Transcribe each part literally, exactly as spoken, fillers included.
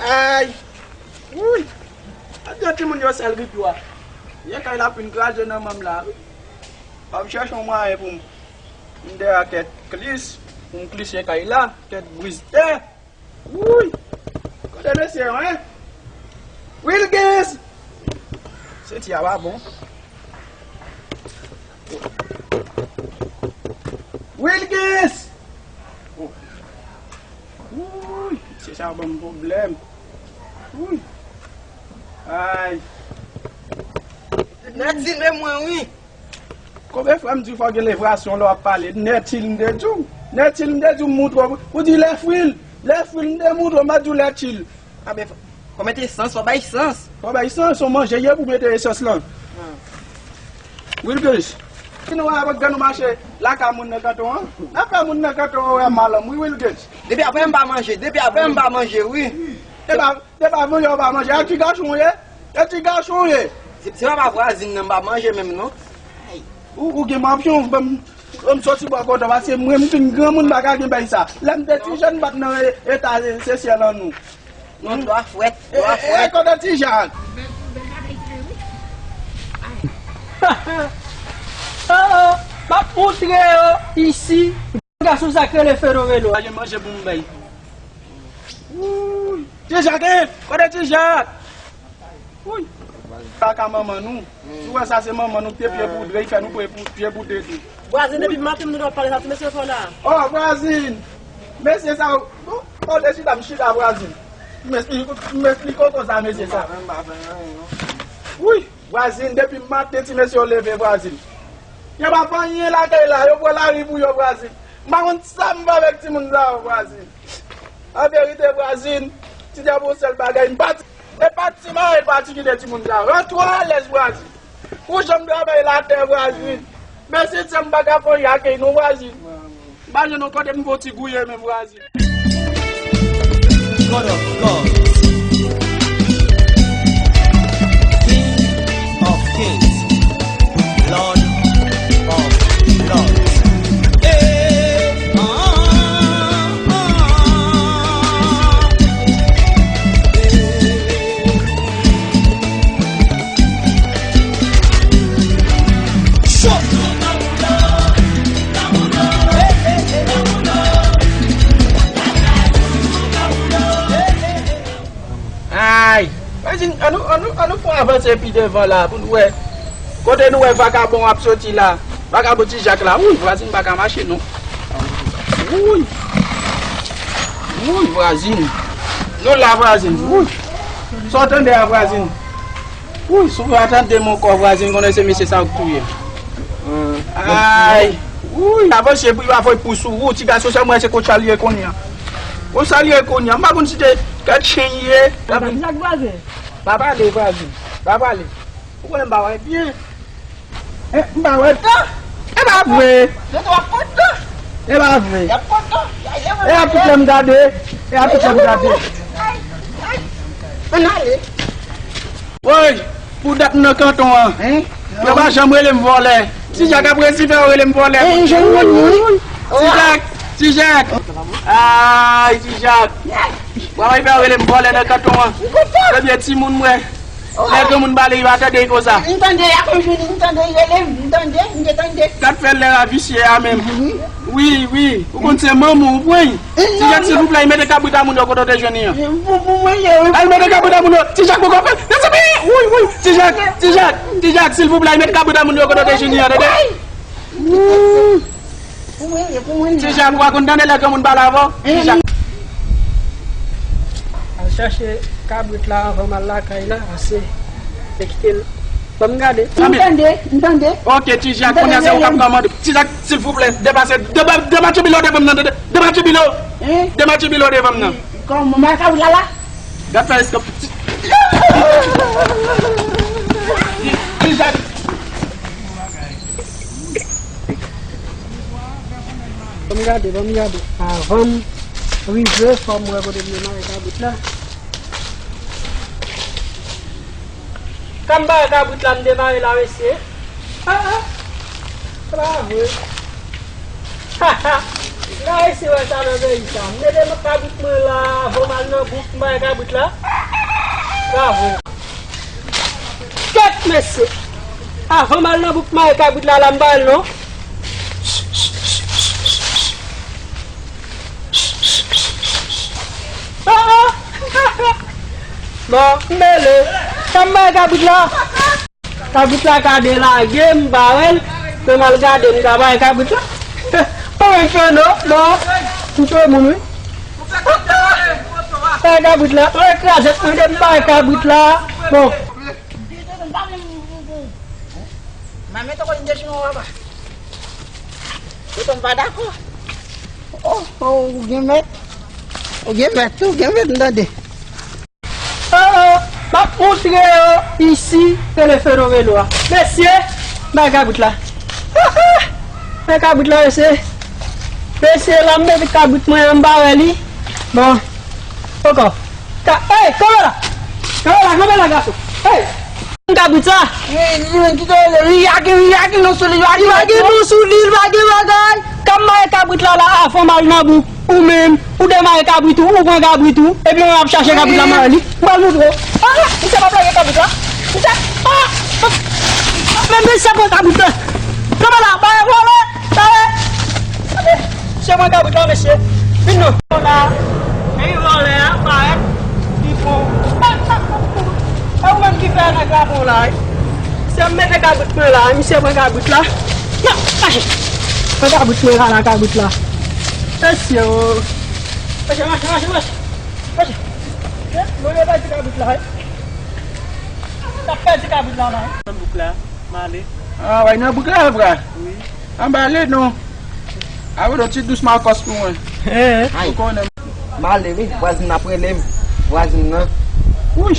Ay! Wouy! Gade timoun yo sèl ripyo a. Ye kay la fin kraze nan men m la wi. Fò m chèche yon mwayen pou m, m dèyè kèt klis, pou m klise kay la, kèt briz tè. Wouy! Kote mesye yo, en? Wilgens! Senti a pa bon. Wilgens! Oh. Wouy! Mesye sa ban m pwoblèm. Wouy! Ay! Nèt li men mwen, wi! Konbyen fwa m di w fò gen levrasyon lè w ap pale? Nètil m te di w. Nètil m te di w m moutre w. Ou di lèfwil. Lèfwil m te moutre w, m pa di w lètil. A ben, fò, fò mete esans, fò bay esans. Fò bay esans, se yon manje ye pou mete esans lan. Wilgens, si nou wè avèk grann nou mache lakay moun nan kanton an, n ap fè moun nan kanton an wè malanm, wi, Wilgens. Depi aprè m pa manje, depi aprè m pa manje, wi. E pa, e pa voye w pa manje, a ti gason w ye? E ti gason w ye? Se, se pa pa vwazin nan m pa manje menm, non. Ou, ou gen manpyon, ban m, ban m soti bò kote w, paske mwen, m fin granmoun, m pa ka gen bagay sa. Lè m te ti jèn, m pa t nan e-, eta e-, sosyal an nou. Non, dwa fwèt, dwa fwèt. E, e, e, kote Ti Jak? Oh, oh, m ap moutre yo isi. Gason sa k rele Fenomeno. Pa gen manje pou m bay. Wouy. Ti Jak, e, kote Ti Jak? Wouy. Kaka manman nou. Si w wè sa se manman nou ki te pye poudre, li fè nou pye pou, pye poudre tou. Vwazin, depi maten m tande w ap pale sa, ti mesye sa w la. Oh, vwazin! Mesye sa, oh, oh, de chita, m chita, vwazin. M esplike, m esplike w konsa, mesye sa. Wouy, vwazin, depi maten, ti mesye yo leve, vwazin. Yo pa fè anyen lakay la, yo pran lari pou yo, vwazin. M pa konn sa m fè avèk timoun sa yo, vwazin. An verite, vwazin, ti djab yon sèl bagay, m pati. E pa ti mari, e pa ti kite timoun sa yo. Rantre w alèz, vwazin. Ou janm travay latè, vwazin. Men si se m pa ka fè yon akèy non, vwazin. M pa jwenn yon kote m fè yon ti gouye menm, vwazin. God of gods, King of kings, Lord of lords. Eh, ah, ah, ah. Ay! Vwazin, ann nou, ann nou, ann nou fè yon avanse pi devan la pou nou wè. Kote nou wè vakabon ap soti la? Vakabon Ti Jak la. Wouy, vwazin pa ka mache non. Wouy! Wouy, vwazin. Nou la, vwazin. Wouy. Sa w tande a, vwazin? Wouy, si w pa tande mon kò, vwazin, konnen se mesye sa yo k touye m. Ay. Wouy. Avanse pou yo avoy pou sou ou, ti gason, sèlman se konsa l ye kounye a. Konsa l ye kounye a. M pa konn si te kèt chen ye. Vwazin ak vwazin. Pa pale, vwazin. Pa pale. Ou konnen m pa wè byen. Eh, m pa wè tan. E pa vre. Yo tou ap pran tan. E pa vre. Y ap pran tan. E a tout lè m gade. E a tout lè m gade. Ann ale. Woy, pou dat m nan kanton an. Yo pa janm rele m vòlè. Ti Jak ap resi fè yo rele m vòlè. Ti Jak, Ti Jak. Ay, Ti Jak. Ou pa wè fè yo rele m vòlè nan kanton an. Ebyen, timoun mwen. Lè granmoun pale, yo pa tande konsa. M tande, y ap jwenn, m tande, rele m, m tande, m te tande. Gad fè lè a visye a menm. Wi, wi. Ou konn se manman w, wi. Ti Jak, silvouplè, mete kabrit a moun yo kote w te jwenn li an. Pou, pou mwen, ye, wi. Al mete kabrit a moun yo. Ti Jak, poko fè. Mezanmi, wi, wi. Ti Jak, Ti Jak, Ti Jak, silvouplè, mete kabrit a moun yo kote w te jwenn li an, tande. Pou mwen ye, pou mwen ye. Ti Jak, ou pa konn tande lè granmoun pale avè w? Ti Jak. Al chache kabrit la anvan m al lakay la, ase. Te kite l. Ban m gade. M tande, m tande. Ok, Ti Jak, kounye a se ou k ap kòmande. Ti Jak, silvouplè, depase, dema-, dematibile w devan m nan, tande. Dematibile w. Dematibile w devan m nan. Kòman, m al kabrit la la? Gad fè eskap. Ti Jak. Ban m gade, ban m gade. Avan m rive, fò m wè kote m demare kabrit la. Kan m bare kabrit la, m demare la, mesye. Ah, ah. Se pa vre. Ha, ha. La esi wè sa nan peyi sa. M mete m kabrit mwen la, avan m al nan bouk, m bay kabrit la. Bravo. Kèt mesye. Avan m al nan bouk, m bay kabrit la, la m bay l non. Ah, ah. Bon, m mele. Sa m bay kabrit la? Kabrit la ka delage m, m pa wè l. Men m al gade, m ka bay kabrit la. Mwen fè non, non. M tchwe moun, wi. Bay kabrit la. Mwen kraze, mwen de m bay kabrit la. Bon. Mwen mete kò l de chimè w apa. Tonton pa dakò. Oh, oh, ou gen mèt. Ou gen mèt, ou gen mèt, m tande. Oh, oh, m ap montre yo isi, rele fenomeno a. Mesye, bay kabrit la. Ah, ah, bay kabrit la, mesye. Mesye, la m mete kabrit mwen an, m pa wè li. Bon, poko. Ka, hey, kanpe la. Kanpe la, kanpe la, gason. Hey, kabrit sa. Hey, ki te rele, li lage, li lage non sou li, li lage non sou li, li lage bagay. Ka m mare kabrit la, la, avan m al nan bouk. Ou menm, ou demare kabrit ou, ou pran kabrit ou, epi mwen ap chache kabrit la, m al li. M pral montre w. Ah, misye p ap lage kabrit la. Misye, ah, men misye pran kabrit la. Kanpe la, bare vòlè, bare. Misye pran kabrit la, mesye. Vin non. La, men vòlè a, bare. Li fon. E ou menm ki fè nèg la bon la, wi. Se m mete kabrit mwen la, misye pran kabrit la. Non, mache. Pran kabrit mwen la, la kabrit la. Mesye o. Mache, mache, mache, mache. Mache. Mwen yo pèdi kabrit la, wi. N ap pèdi kabrit la, la. Nan bouk la, m ale. Ah, w al nan bouk la, frè? Wi. Anba ale non. Awe, yon ti dous Makòs pou mwen. Ou konnen. M ale wi, vwazin nan ap rele m. Vwazin nan. Wouy.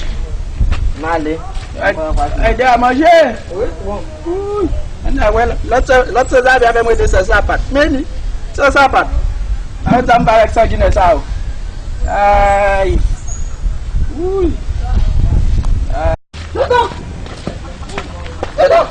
M ale. Ay, ay, de a manje. Wi, bon. Wouy. Ann wè, lòt se, lòt se zabi avè mwen de sèl sapat. Men li, sèl sapat. Awe, sa m pa avèk sanginè sa yo. Ay. Wouy. Tonton! Tonton!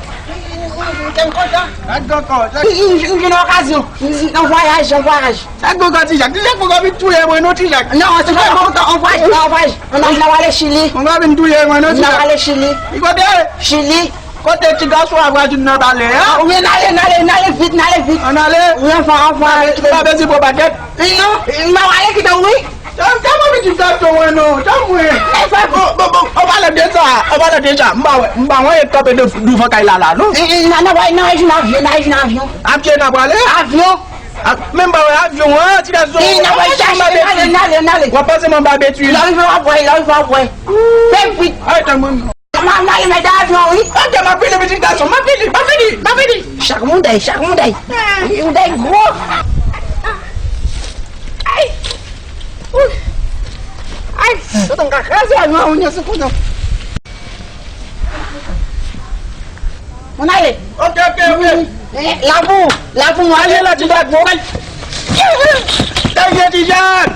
M kontan. M jwenn okazyon. M nan vwayaj, nan vwayaj. Sa gwo kò Ti Jak. Ti Jak poko vin touye mwen non, Ti Jak. Non, se pa kontan, an vwayaj, an vwayaj. An al, n ap ale Chili. Poko vin touye mwen non, Ti Jak. N ap ale Chili. Li kote? Chili. Kote ti gason a vwazin nan pale a? Wi, n ale, n ale, n ale vit, n ale vit. Ann ale. Wi, anfan, anfan. Ou pa bezwen pran pakèt? Non, m ap ale kite w wi. Janm, janm anvi di gason mwen non, janm mwen. Bon, bon, bon, an palan de sa, an palan de sa, m pa wè, m pa wè kanpe de, douvan kay la la, non. Nan, nan, nan, nan, nan avyon, nan avyon. Avyon nan prale? Avyon. Men m pa wè avyon an, ti gason. Nan, nan, nan, nan, nan. W ap pase mwen ba betwi. Lè w rive w ap wè, lè w rive w ap wè. Fè vit. Ay, tann mwen. M a, m a, m a, m a avyon, wi. Ok, m ap vini, pitit gason. M ap vini, m ap vini, m ap vini. Chak moun dèy, chak moun dèy. Moun dèy gwo. Ay. Ay. Tonton, m ka kraze avyon an, moun yo sou kote. Moun ale. Ok, ok, ok. Lapou, lapou, moun ale. Ale la, ti jak. Dènye ti jak.